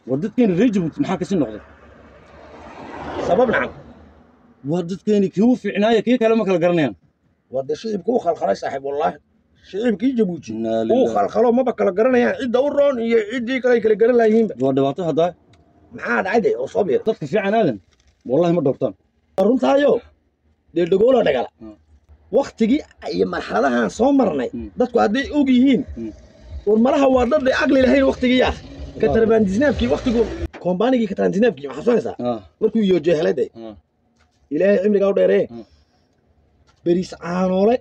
War dadkeeni reer Jabuuti maxaa kasii noqday? Sabab nacam. War dadkeeni kii u fiicnaaya kii kale ma kala garanayaan. Waa dee shicibku u khalkhalay saaxiib, wallaahi shicibkii Jabuuti Innaa uu lillaah. khalkhalo, maba kala garanayaan cidda u roon iyo ciddii kale ay kala garan laayihiinba. Waa dhibaato haddaa. Maxaa dhacay dee oo soo biiray? Dadka fiican aadan wallahi ma dhowrtaan. Runtaayo dee dhagoola dhagala waktigii iyo marxaladahan soo marnay dadku hadday og yihiin war malaha waa dad ay aqli lahayn waktigii yaa katarbaandisnaafkii waktigu kombaanigii katarbaandisnaafkii maxaa xasuunaysaa markuu iyo helay dee ilaahay cimrigaa u dheeree beriis caanoole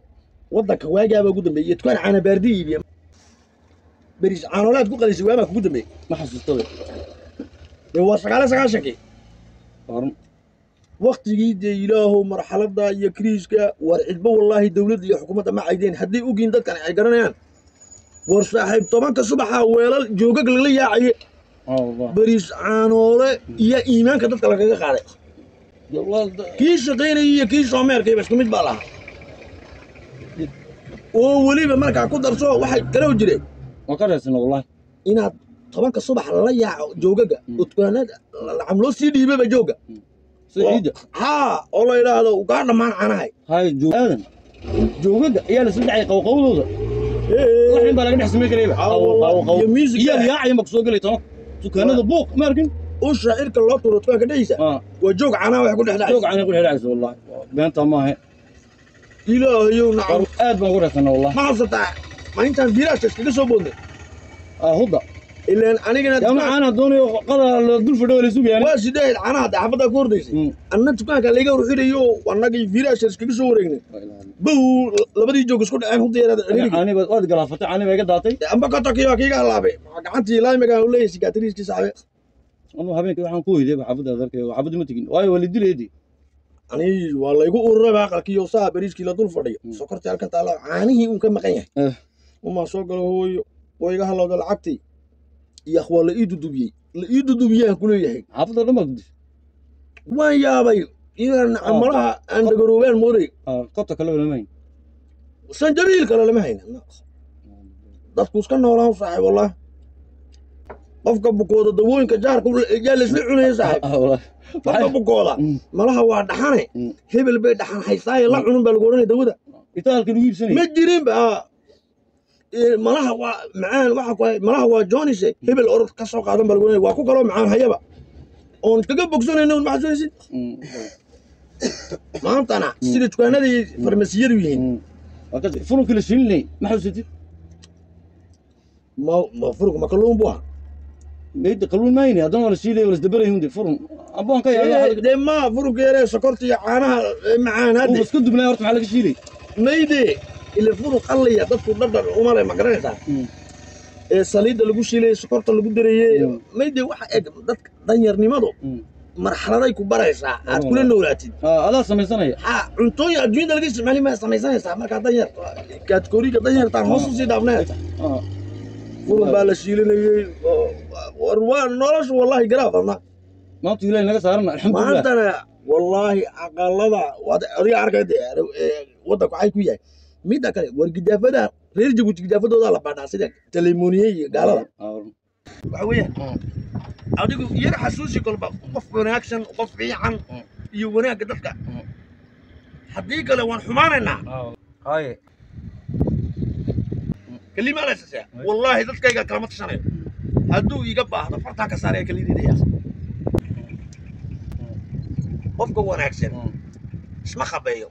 waddanka waagaaba ugu dambeeyey dukaan caana baardi iibiya beriis caanoole aad ku qalisay waabaa kugu dambeeyey. Ma xasuustada. Dee waa 99-kii. Waa run. Waktigii dee ilaahow marxaladda iyo kriiska war cidbo wallaahi dowladda iyo xukuumadda ma caydeen hadday ogyihiin dadkan ay garanayaan. War saaxiib, 10-ka subaxa weelal joogag lala yaacaye Wallah. beriis caanoole iyo iimaanka dadka lagaga qaaday. Dee waa kii shaqaynayay iyo kii soomeerkayba isku mid baa lahaa oo weliba markaa ku darso waxay kalow jireen. Waan ka reersana wallahi. Inaad 10-ka subax lala yaaco joogaga oo dukaanada lacag loo sii dhiibaba jooga sida ciidda. Haa, oo la yidhaahdo kaa dhammaan caanahay. Hay aadan joogaga ayaa la isla dhacay qawqawdooda waxin baa laga dhex samayn karayba. Ah, wallahi. Iyo music. Iyaal yaacaya ma kusoo gelay tobanka dukaanada buuq ma arkin. Usha cirka loo tuuro dukaanka dhexdiisa waa joog caanaha wax ku dhex dhacay. Joog caana ku dhex dhacaysa wallahi beentaa maaha. Ilaahayow nacam. Aad baan ugu reersana wallahi. Ma xasuusataa maalintaan biiraashka iskaga soo boodnay? Hudda. Ilaan anigana yaa ma caana doonayo qada la dul fadho la sugayaan. Waa sideed caanaha dee xaafaddaa ku hordaysay anna dukaanka layga horxirayo annagii biiraashka iskaga soo wareegnay bow labadii joog isku dhaceen hudda yaraada ciriiriga. Caani baad waad galaafatay, caani baa iga daatay. Amba kotonkii waa kiiga halaabay gacantii laamiga u leeyahay sigaatiriiskii saaxibe. Anu habeenkii waxaan ku hoyday xaafadda adarkay, xaafadda ma tegin waayo waa la dilaydi. Ani waa laygu ururay aqalkii oo saa bariiskii la dul fadhiyo sokortii halkan taalla caanihii uun ka maqan yahay umaa soo galo hooyo waa iga halowda lacagtii iyo waa la ii dudubiyey, la ii dudubiyaan ku leeyahay. Xaafadda dhan baa gudisay. Waan yaabay inaan camalaha aan dhagaroobaan mooday. Kota kale lama hayn. Sanjabiil kale lama hayna, dadku iska noolaan saaxiib wallah qofka bukooda dawooyinka jaarka yaa laisla cunaya saaxiib. Wallahi. Qofka bukooda malaha waa dhaxane hebel bay dhaxan haysaaye la cunun baa lagu odhanaya dawada. Itaalka lagu iibsanay ma jirin ba malaha waa macaan waxa ku malaha waa johnise hebel orod ka soo qaadan baa lagu odhanaya waa ku kaloo macaan hayaba oon kaga bogsanayno maxaad sooysid. Maantana sida dukaanada iyo farmasiyadu yihiin. Furunkii la shiilinay ma xasuusatid? Ma furug ma kalluun buu ahaa? Mayda kalluun maayni haddana waa la shiilay waa la isdabarayay hunde furun ambaan ka yaabay. Dee ma furugka yaree sokorta iyo caanaha macaan hadde uu iska dubnay horta maxaa laga shiilay? Mayde ila furug qallaya dadku dhadhan umale ma garanaysaa ee saliidda lagu shiilayay sokorta lagu darayey mayde waxa eg dadka danyarnimadu marxaladay ku baraysaa aad kula noolaatid. Adaa samaysanaya. Ha cuntooyin adduunyada laga isticmaali maa samaysanaysaa markaa danyar kategoriga danyartaan hoos usii dhaafnay furun baa la shiilinayey war waa noloshu wallaahi garaaf adna. Maanta ilaahay naga saarana alxamdulilah. Maantana wallaahi aqalada adiga arkay dee waddanku cay ku yahay midda kale war gidaafada reer Jabuuti gidaafadoodaa la baadhaa sida taleemoniye iyo gaalada waxa weeyaan adigu yar xasuusi kolba qof wanaagsan qof fiican iyo wanaagga dadka haddii kale waan xumaanaynaa. Haye. Kelima la sasaya wallaahi dadkayga kalama tashanayo hadduu iiga baahdo fartaa ka saaraya kaliididaya qofka wanaagsan isma khabeeyo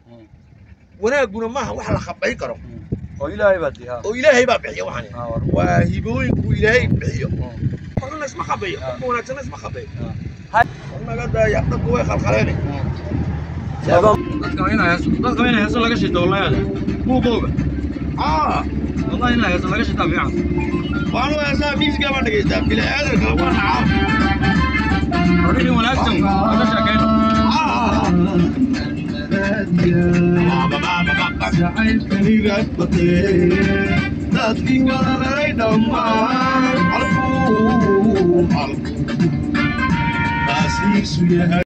wanaagguna maaha wax la khabayn karo. Oo ilaahay baa dihaa. Oo ilaahay baa bixiya waxaan waa hibooyinku ilaahay bixiyo qofna isma khabeeyo qofka wanaagsanna isma khabeeyo naga daaya dadku way khalkhaleen. Dadka waa inay heeso laga shito wallahi aada buuqooga. Wallahi inay heeso laga shitaa fiican. Waanu heesaa miisiga baan dhegeystaa bini aadanka waa nacaa. Wixii wanaagsan laga sheekayno. Dadkii wadaray dhammaan halkuu halkuu taasiisu yahay.